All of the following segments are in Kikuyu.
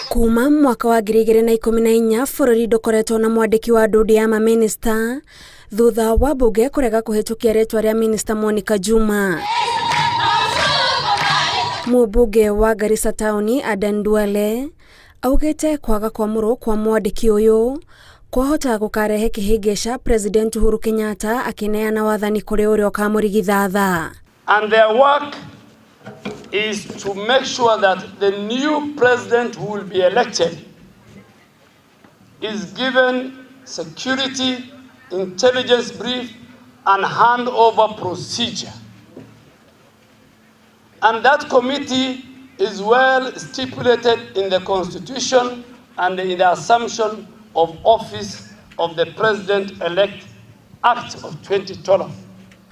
Kuma mwaka wa 2014 bũrũri ndũkoretwo na mwandĩki wa ndundu ya mamĩnĩsta thutha wa mbunge kũrega kũhĩtũkia rĩtwa rĩa minista Monica Juma. Mũmbunge wa Garissa taũni Aden Duale augĩte kwaga kwamũrwo kwa mwandĩki ũyũ kwahota gũkarehe kĩhĩngĩca President Uhuru Kenyatta akĩneana wathani kũrĩ ũrĩa ũkamũrigithatha. And their work is to make sure that the new president who will be elected is given security, intelligence brief, and handover procedure. And that committee is well stipulated in the Constitution and in the assumption of office of the President-elect Act of 2012.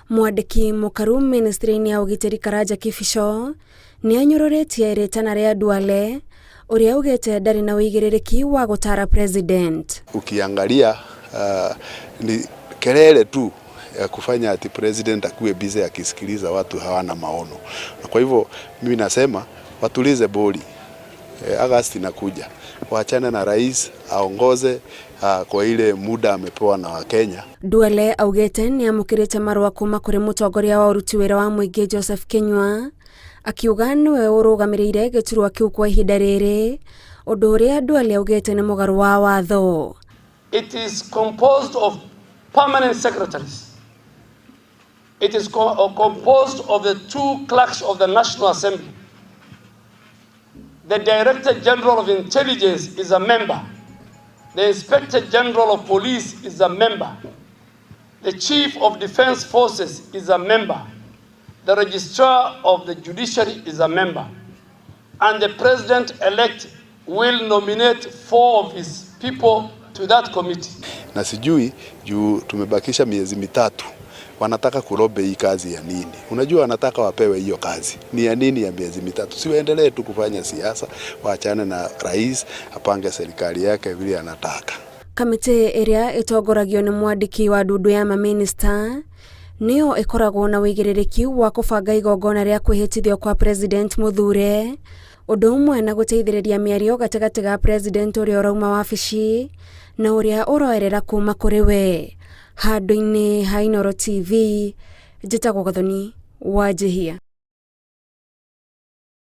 Mwandĩki mũkaru ministry-inĩ ya ũgitĩri Karanja Kibicho nĩ anyũrũrĩtie rĩtana rĩa Duale ũrĩa augĩte ndarĩ na ũigĩrĩrĩki wa gũtara president. Ukiangalia ni kelele tu ya kufanya ati president akuwe busy akisikiliza watu hawana maono, na kwa hivyo mimi nasema watulize boli. Agosti inakuja, waachane na rais aongoze kwa ile muda amepewa na Wakenya. Duale augĩte nĩ amũkĩrĩte marũa kuma kũrĩ mũtongoria wa ũruti wĩra wa mũingĩ Joseph Kinyua akiuga nĩwe ũrũgamĩrĩire gĩturwa kĩu kwa ihinda rĩrĩ, ũndũ ũrĩa Duale augĩte nĩ mũgarũ wa watho. It is composed of permanent secretaries. It is composed of the two clerks of the National Assembly. The Director General of Intelligence is a member. The Inspector General of Police is a member. The Chief of Defense Forces is a member. The Registrar of the Judiciary is a member. And the President-elect will nominate four of his people to that committee. Na sijui juu tumebakisha miezi 3, wanataka kulobby hii kazi ya nini? Unajua wanataka wapewe hiyo kazi ni ya nini ya miezi 3? Si waendelee tu kufanya siasa, waachane na rais apange serikali yake vile anataka. Kamĩtĩ ĩrĩa ĩtongoragio nĩ mwandĩki wa ndundu ya mamĩnĩsta nĩyo ĩkoragwo na ũigĩrĩrĩki wa kũbanga igongona rĩa kwĩhĩtithio kwa president mũthure, ũndũ ũmwe na gũteithĩrĩria mĩario gatagatĩ ga president ũrĩa ũrauma wabici na ũrĩa ũroerera kuma kũrĩ we. Handũ-inĩ ha Inooro TV, njĩtagwo Gathoni Wanjihia.